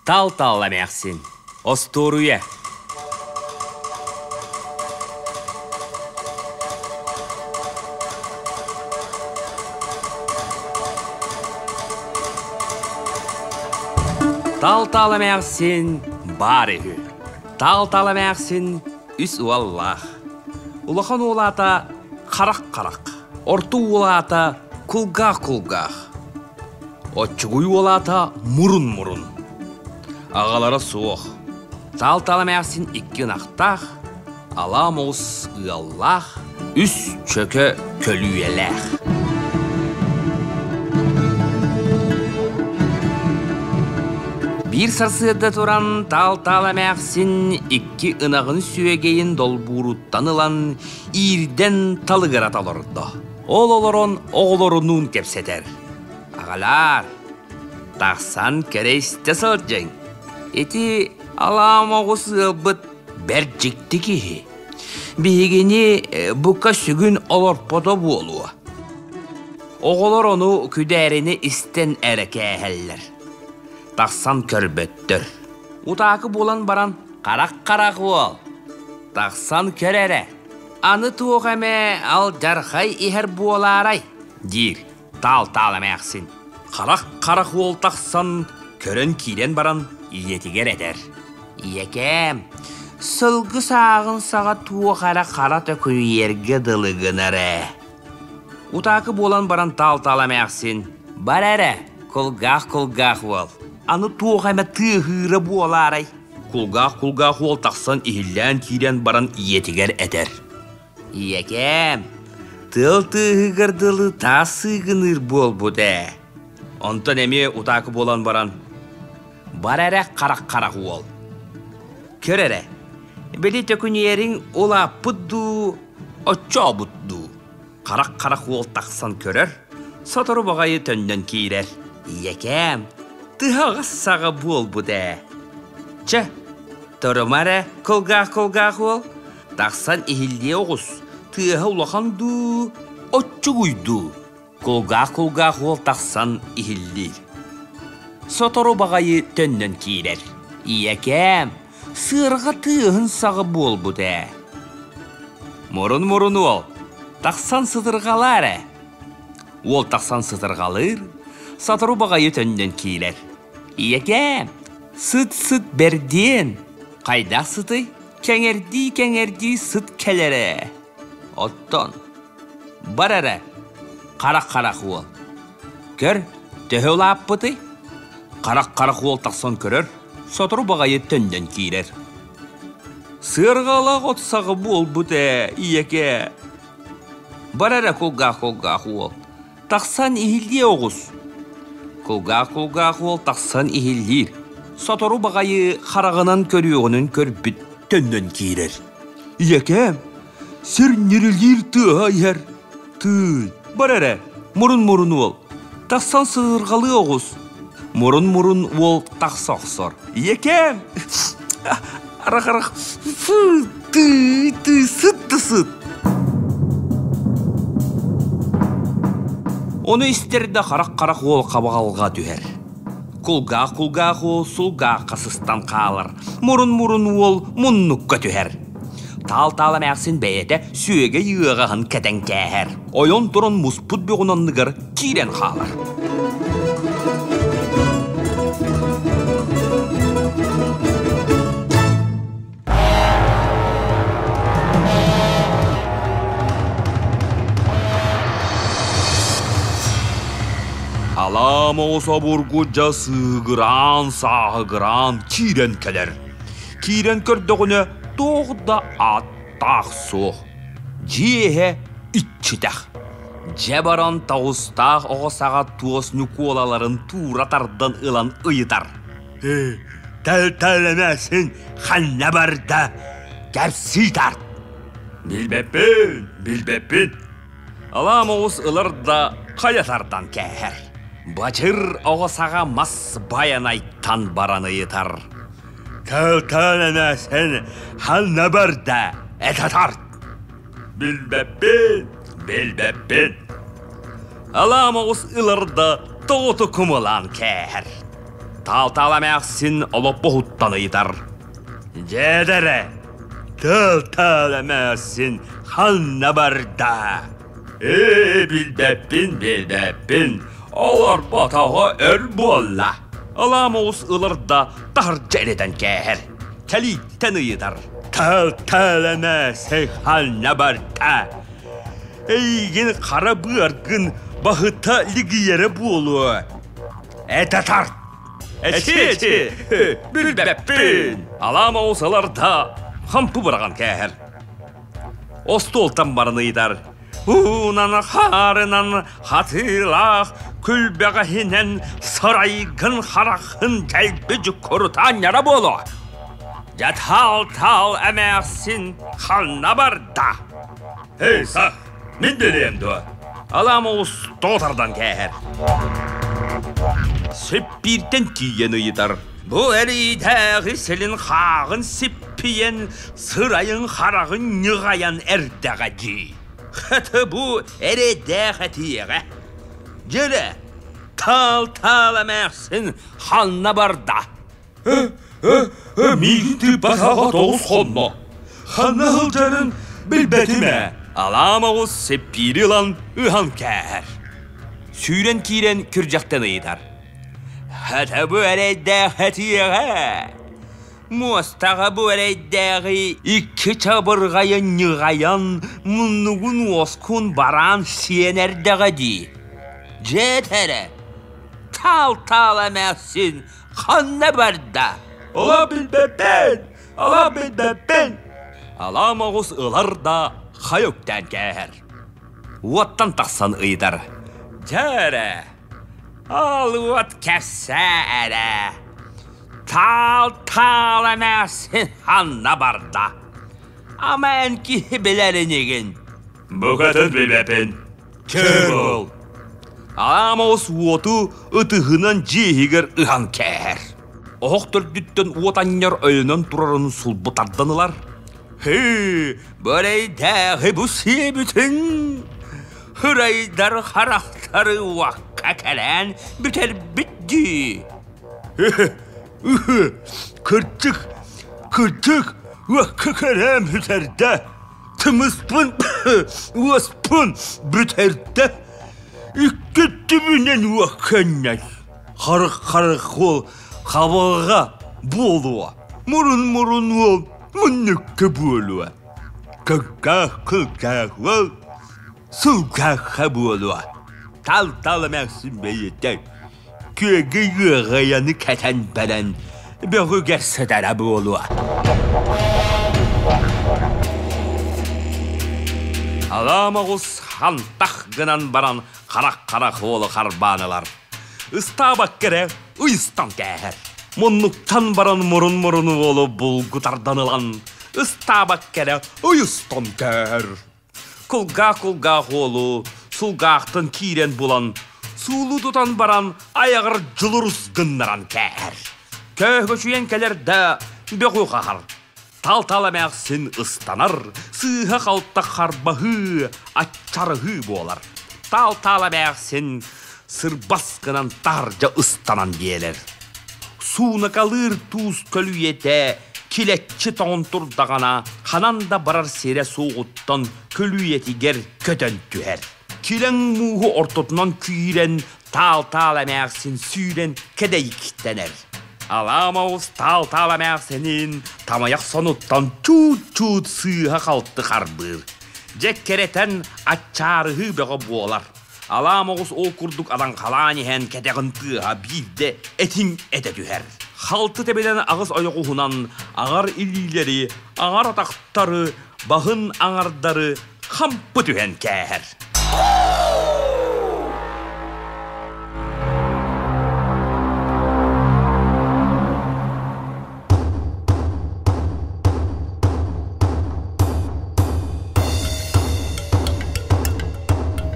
Тал-тал эмээхсин, остуоруйа. Тал-тал эмээхсин баар үһү. Тал-тал эмээхсин үс уоллаах. Улахан уол аата Харах-харах, орто уол аата Кулгаах-кулгаах. Оччугуй уол аата Мурун-мурун. Аҕалара суох. Таал-таал эмээхсин икки ынахтаах, алаа моҕус ыаллаах, үс чөкө көлүйэлээх. Биир сарсыарда туран Таал-таал эмээхсин икки ынаҕын сүөгэйин долбууруттан ылан иирдэн талыгырата олордо. Ол олорон оҕолорунуун кэпсэтэр. Аҕалаар, тахсан кэрэ истэ сылдьыҥ. Ити алаа моҕус ыалбыт бэрт дьикти киһи. Биһигини бука сүгүн олорпото буолуо. Оҕолор ону күдээрини истэн эрэ кээһэллэр. Тахсан көрбөттөр. Утаакы буолан баран харах-харах уол. Тахсан көр эрэ. Аны туох эмэ алдьархай иһэр буолаарай диир таал-таал эмээхсин. Харах-харах уол тахсан көрөн киирэн баран ийэтигэр этэр. Ийэкээм, сылгы сааҕын саҕа туох эрэ хара төкүнүйэргэ дылы гынар ээ. Утаакы буолан баран таал-таал эмээхсин, бар эрэ, кулгаах-кулгаах уол, аны туох эмэ тыаһыыра буолаарай? Кулгаах-кулгаах уол тахсан иһиллээн киирэн баран ийэтигэр этэр. Ийэкээм, тыал тыаһыгар дылы таас сыыгыныыр буолбут ээ. Онтон эмиэ утаакы буолан баран, бар эрэ харах-харах уол. Көр эрэ, били төкүнүйэриҥ улааппыт дуу, оччообут дуу? Харах-харах уол тахсан көрөр, сотору баҕайы төннөн киирэр. Ийэкээм, тыһаҕас саҕа буолбут ээ. Чэ, торума эрэ, кулгаах-кулгаах уол, тахсан иһиллиэ оҕус, тыаһа улахан дуу, оччугуй дуу? Кулгаах-кулгаах уол тахсан иһиллиир. Сотору баҕайы төннөн киирэр. Ийэкээм, сыарҕа тыаһын саҕа буолбут ээ. Мурун-мурун уол, тахсан сытырҕалаа эрэ. Уол тахсан сытырҕалыыр, сотору баҕайы төннөн киирэр. Ийэкээм, сыт-сыт бэрдиэн, хайдах сытый, кэҥэрдии-кэҥэрдии сыт кэлэр ээ. Оттон, бар эрэ, харах-харах уол. Көр, төһө улааппытый? Харах-харах уол тахсан көрөр, сотору баҕайы төннөн киирэр. Сыарҕалаах от саҕа буолбут ээ, ийэкээ. Бар эрэ кулгаах-кулгаах уол, тахсан иһиллиэ оҕус. Кулгаах-кулгаах уол тахсан иһиллиир. Сотору баҕайы хараҕынан көрүөҕүнэн көрбүт төннөн киирэр. Ийэкээм, сир ньирилиир тыаһа иһэр. Тыый, бар эрэ, мурун-мурун уол, тахсан сыһырҕалыы оҕус. Мурун-мурун уол тахса охсор. Ийэкээм! Арах-арах, фу, тыы, тыы, сыт да сыт. Ону истэр да харах-харах уол хабаҕалга түһэр. Кулгаах-кулгаах уол сулгаахха сыстан хаалар, мурун-мурун уол муннукка түһэр. Таал-таал эмээхсин бэйэтэ сүөгэй ыаҕаһын кэтэн кээһэр, ойон туран муспут бөҕүн анныгар киирэн хаалар. Алаа моҕус обургу дьа сыыгыраан-сааһыгыраан киирэн кэлэр. Киирэн көрдөҕүнэ туох да ааттаах суох. Дьиэ иһэ иччитэх. Дьэ баран тоҕустаах оҕо саҕа туос Ньукуолаларын туура тардан ылан ыйытар. Тэлтэлэмэсин ханна барда? Кэпсии тарт. Билбэппин, билбэппин. Алаа моҕус ылар да хайа тардан кээһэр. Бачыр оҕо саҕа мас байанайтан баран ыйытар. Тэлтэлэмэсин ханна барда? Этэ тарт. Билбэппин, билбэппин. Алаа моҕус ылар да тоҕото кумалаан кээһэр. Таал-таал эмээхсин олоппоһуттан ыйытар. Дьиэдэрэ, тыл-тыл эмээхсин ханна барда? Ээ, билбэппин, билбэппин, олорботоҕо өр буолла. Алаам оҕус ылар да таһырдьа элэтэн кээһэр. Кэлииттэн ыйытар. Тыл-тыл эмээхсин ханна барда? Эйигин хара быаргын баһыта лигийэрэ буолуо. Этэ тарт! Эчи-эчи! Билбэппин! Алаам оҕус ылар да хампы быраҕан кээһэр. Остуолтан баран ыйытар. Уунан хаарынан хатыылаах күлбэҕэһинэн сарайгын хараххын дэлби дьуккурутаанньара буолуо. Дьэ таал-таал эмээхсин ханна барда? Эй, сах, мин билиэм дуо? Алаам оҕус тоҕо тардан кээһэр. Сиппииртэн тиийэн ыйытар. Бу эриидээҕи силин хааҕын сиппийэн, сырайын хараҕын ньыҕайан эрдэҕэ дии. Хата бу эрэйдээх этиэҕэ. Дьэрэ, таал-таал эмээхсин ханна барда? Миигин тыыппатаҕа тоҕус хонно. Ханна сылдьарын билбэтим ээ. Алаам оҕус сиппиири ылан ыһан кээһэр. Сүүрэн киирэн күрдьэхтэн ыйытар. Хата бу эрэйдээх этиэҕэ. Муостаҕа бу эрэйдээҕи икки чабырҕайы ньыҕайан муннугун уоскун бараан сиэн эрдэҕэ дии. Дьиэт эрэ, таал-таал эмээхсин Ханна барда? Ала билбэппин! Ала билбэппин! Алаам оҕус ылар да хайа үктээн кээһэр. Уоттан тахсан ыйытар. Дьэ эрэ, ал уот кэпсээ эрэ. Таал-таал эмээхсин ханна барда? Ама эн киһи билэр инигин? Букатын билбэппин. Көр Аамаус уоту ытыһынан дьиэ иһигэр ыһан кээһэр. Оһох төрдүттэн уот анньар өйөнөн турарын сулбу тардан ылар. Һыы, бэрэйдээҕи бу сиэбитин! Ырайдар харахтары уокка кэлэн бүтэрбит дии. Кырдьык, кырдьык, уокка кэлэн бүтэрдэ. Тымыспын, уоспун бүтэрдэ. Икки түбүнэн уокканнай. Харах-харах уол хабаҕа буолуо. Мурун-мурун уол муннукка буолуо. Кылгаах-кылгаах уол сылгаахха буолуо. Тал-тал эмээхсин бэйэтэ күөгү ыаҕайаны кэтэн баран бөҕүгэр сытара буолуо. Алаам оҕус хантах гынан баран харах-харах уолу харбаан ылар. Ыстаабакка эрэ ыйыстан кээһэр. Муннуктан баран мурун-мурун уолу булгу тардан ылан, ыстаабакка эрэ ыйыстан кээһэр. Кулгаах-кулгаах уолу сулгаахтан киирэн булан, суулуу тутан баран айаҕар дьулурус гыннаран кээһэр. Көөһөчүйэн кэлэр да бөҕү хаһар. Тал-тал эмээхсин ыстанар, сыыһа-халта харбаһыы, аччарыһыы буолар. Тал-тал эмээхсин сырбас гынан таһырдьа ыстанан биэрэр. Суунакалыыр туус көлүйэтэ килэччи тоҥон турдаҕына, ханан да барар сирэ суоҕуттан көлүйэтигэр көтөн түһэр. Килэҥ мууһу ортотунан киирэн, таал-таал эмээхсин сүүрэн кэдэйиктэнэр. Аламаус таал-таал эмээхсинин тамайах сонуттан чуут-чуут сыыһа-халты харбыыр. Дьэ кэрэтэн аччаарыһыы бөҕө буолар. Алаам оҕус ол курдук адаҥхалаан иһэн кэтэҕин тыаһа биирдэ этиҥ этэ түһэр. Халты тэбинэн аҕыс ойоҕуһунан аҥар илиилэри, аҥар атахтары, баһын аҥардары хампы түһэн кээһэр.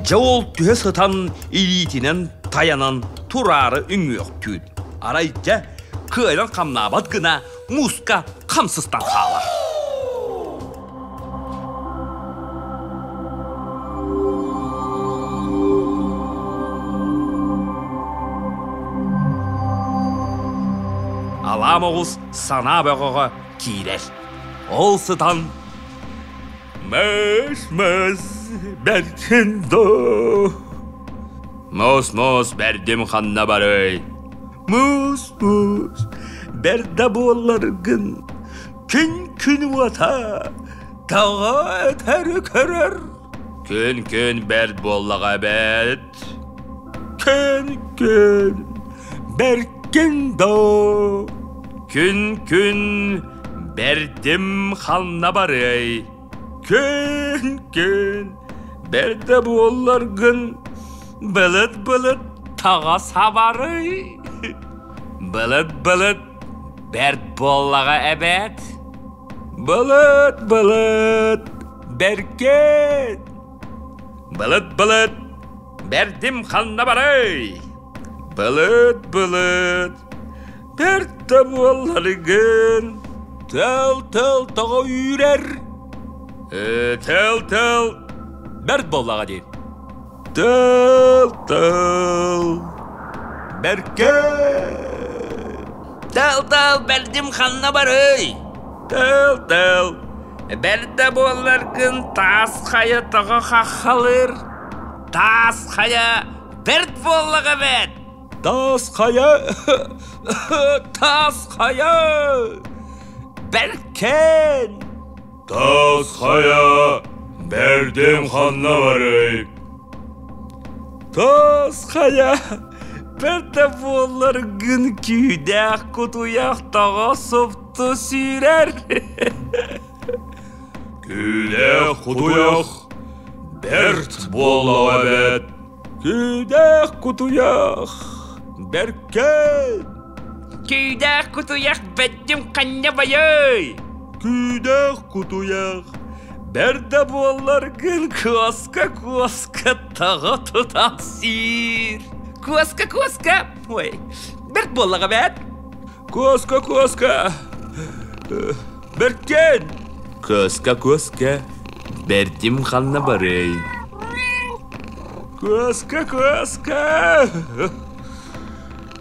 Дьэ ол түһэ сытан илиитинэн тайанан тураары үҥүөхтүүр. Арай дьэ кыайан хамнаабат гына мууска хам сыстан хаалар. Алаа моҕус санаа бөҕөҕө киирэр. Ол сытан «Мыс-мыс бэркин доо, мус-мус бэрдим ханна барый, мус-мус бэрдэ буолларгын, күн-күн уота тоҕо өтөрү көрөр, күн-күн бэрт буоллаҕа эбээт, күн-күн бэркин доо, күн-күн бэрдим ханна барыай, күн-күн бэрдэ буолларгын, былыт-былыт таҕа сабарый, былыт-былыт бэрт буоллаҕа эбээт, былыт-былыт бэркин, былыт-былыт бэрдим ханна барый, былыт-былыт бэрт да буолларгын, тыл-тыл тоҕо үүрэр, тыл-тыл бэрт буоллаҕа дии. Тыл-тыл бэркэ Тыл-тыл бэрдим ханна барый? Тыл-тыл бэрдэ буолларгын таас хайа тоҕо хаххалыыр? Таас хайа бэрт буоллаҕа эбээт! Таас хайа таас хайа бэркэн Таас хайа бэрдим ханна барый? Таас хайа бэрдэ буолларгын күүдээх кутуйах тоҕо супту сүүрэр. Күүдээх кутуйах бэрт буоллаҕа эбээт. Күүдээх кутуйах бэркэ. Күүдээх кутуйах бэттим ханньа байый. Күүдээх кутуйах бэрдэ буолларгын куоска-куоска таҕа тутан сиир. Куоска-куоска, ой, бэрт буоллаҕа бээт. Куоска-куоска, бэркэн. Куоска-куоска, бэрдим ханна барый? Куоска-куоска,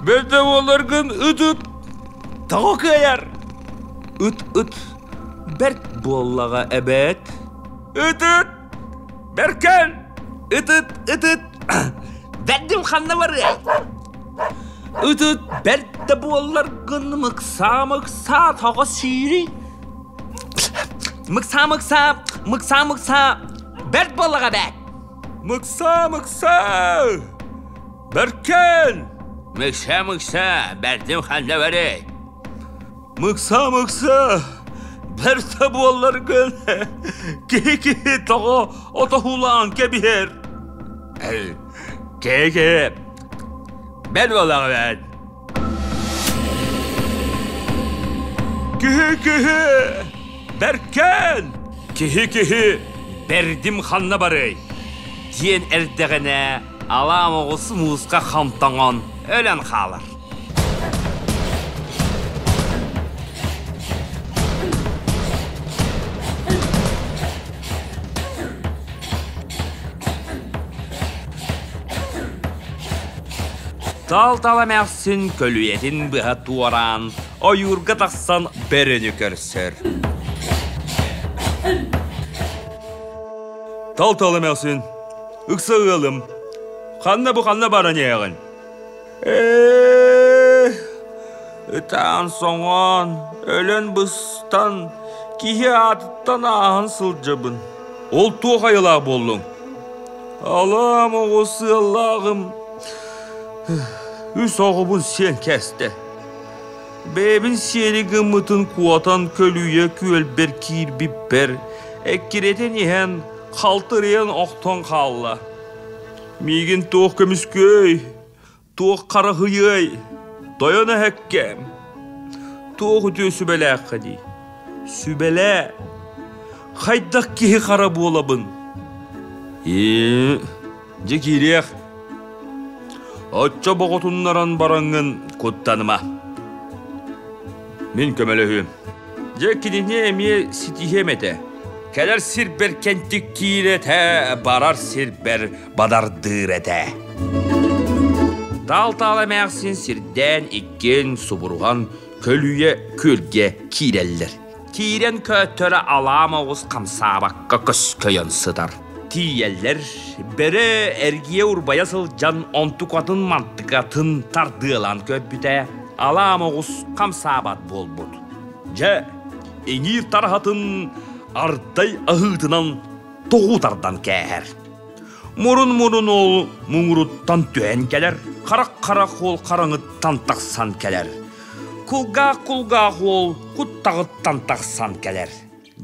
бэрдэ буолларгын ыт-ыт тоҕо кыайар? Ыт-ыт бэрт буоллаҕа эбээт. Ыт-ыт бэркэн! Ыт-ыт ыт-ыт бэрдим ханна барыай? Ыт-ыт бэрт да буолларгын мыксаа-мыксаа тоҕо сиирий? Мыксаа-мыксаа, мыксаа-мыксаа бэрт буоллаҕа эбээт. Мыксаа-мыксаа! Бэркэн! Мыксаа-мыксаа, бэрдим ханна барый? Мыксаа-мыксаа, бэртэ буолларгын киһи-киһи тоҕо отоһуулаан кэбиһэр. Киһи-киһи бэрт буоллаҕа эбээт. Киһи-киһи бэркэн! Киһи-киһи бэрдим ханна барый? диэн эрдэҕинэ алаа оҕус мууска хомтоҥон өлөн хаалар. Тал-тал эмээхсин көлүйэтин быһа туораан, ойуурга тахсан бөрөнү көрсөр. Тал-тал эмээхсин, ыкса ыалым, ханна бу ханна баран иһэҕин? Ээ, ытаан-соҥоон, өлөн-быстан, киһи аатыттан ааһан сылдьабын. Ол туох айылаах буоллуҥ? Алаам оҕус ыаллааҕым үс оҕобун сиэн кээстэ. Бэйэбин сиэри гыммытын куотан көлүйэ күөлбэр киирбиппэр, эккирэтэн иһэн халтырыйан охтон хаалла. Миигин туох көмүскүөй, туох хараһыйыай, тойон эһэккэм. Туох үтүө сүбэлээххэ дии. Сүбэлээ. Хайдах киһи хара буолабын? Ээ, дьэ киириэх. Оччо боҕотуннаран бараҥҥын куттаныма. Мин көмөлөһүөм. Дьэ кинини эмиэ ситиһиэм этэ. Кэлэр сирбэр кэнтик киир этэ, барар сирбэр бадардыыр этэ. Таал-таал эмээхсин сирдээн иккиэн субуруһан. Көлүйэ күөлгэ киирэллэр. Киирэн көтөрө алаам оҕус хамсаабакка көскөйөн сытар. Тиийэллэр, бөрө эргийэ урбайа сылдьан онтукатын мантыкатын тардыалаан көрбүтэ, алаам оҕус хамсаабат буолбут. Дьэ, иҥиир тараһатын ардай аһыытынан тоҕу тардан кээһэр. Мурун-мурун ол муҥуруттан түһэн кэлэр, харах-харах уол хараҥыттан тахсан кэлэр. Кулгаах-кулгаах уол куттаҕыттан тахсан кэлэр.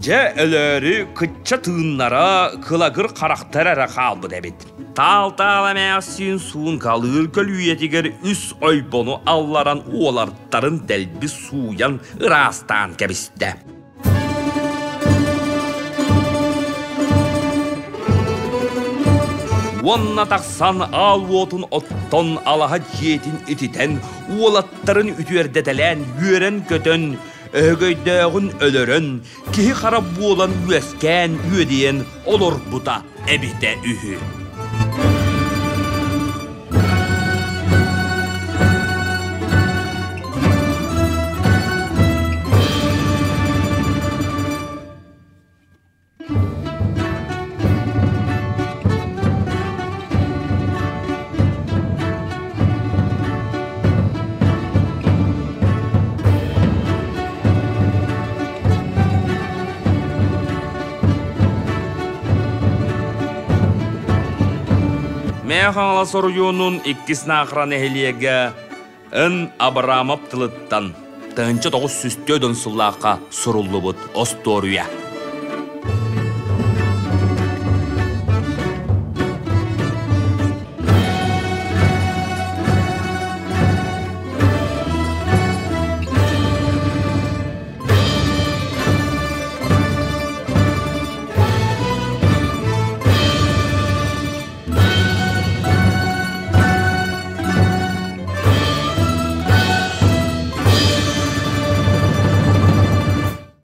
Дьэ, өлөөрү кычча тыыннара кылагыр харахтар эрэ хаалбыт эбит. Таал-таал эмээхсин суун халыыр көлүйэтигэр үс ойбону алларан уолартарын дэлби сууйан ыраастаан кэбистэ. Уонна тахсан аал уотун оттон алаһа дьиэтин ититэн, уолаттарын үтүөрдэтэлээн үөрэн-көтөн, өһөгөйдөөҕүн өлөрөн, киһи хара буолан үөскээн үөдүйэн олорбута эбитэ үһү. Мэҥэ Хаҥалас оройуонун иккис Наахара нэһилиэгэ Н. Абрамов тылыттан 1904 сыллаахха суруллубут остуоруйа.